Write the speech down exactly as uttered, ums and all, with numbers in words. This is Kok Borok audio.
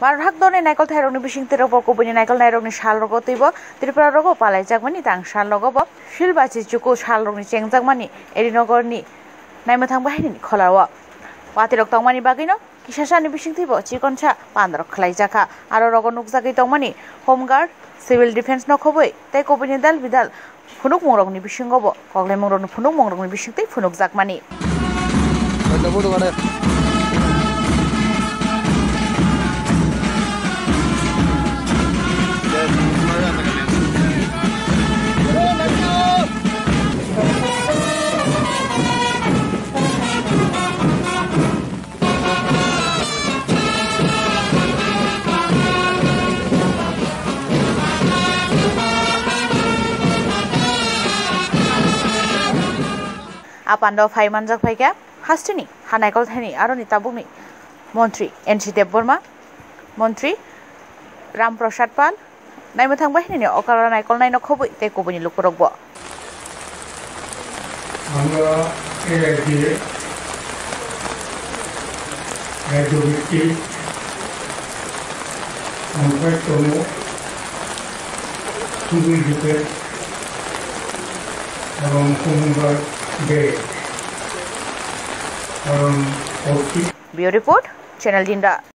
Bharat haktorni naikolthairokni bisingtwi rokbo kubuini naikolnairokni salrogo teibo Tripura rogo palaijakmani tang salrogobo Silbachi chuku salrokni chengjakmani Erinogorni naimwthang bahinini kholao. Watirok tongmani bagwino kisasani bisingtwibo chikonsa pandorok khlaijakha. Aro rogo nukjagwi tongmani Home Guard, Civil Defence no khobwi tei kubuini dal bidal phunukmungrokni bisingobo koklaimungrokni phunukmungrokni bisingtwi phunukjakmani. A pando phai manjak phaikha hasteni ha naikolthaini aroni tabukni montri N C Debbarma, montri Ram Prasad Pal, naimwthang bahinini okra naikolnaino khobwi tei kubuini lukurokbo. আমরা এআইডিএ রাজ্যভিত্তিক অন্ধ্রতম civil defence এবং home guard day পালন করছি। Bureau Report, Channel Dinda.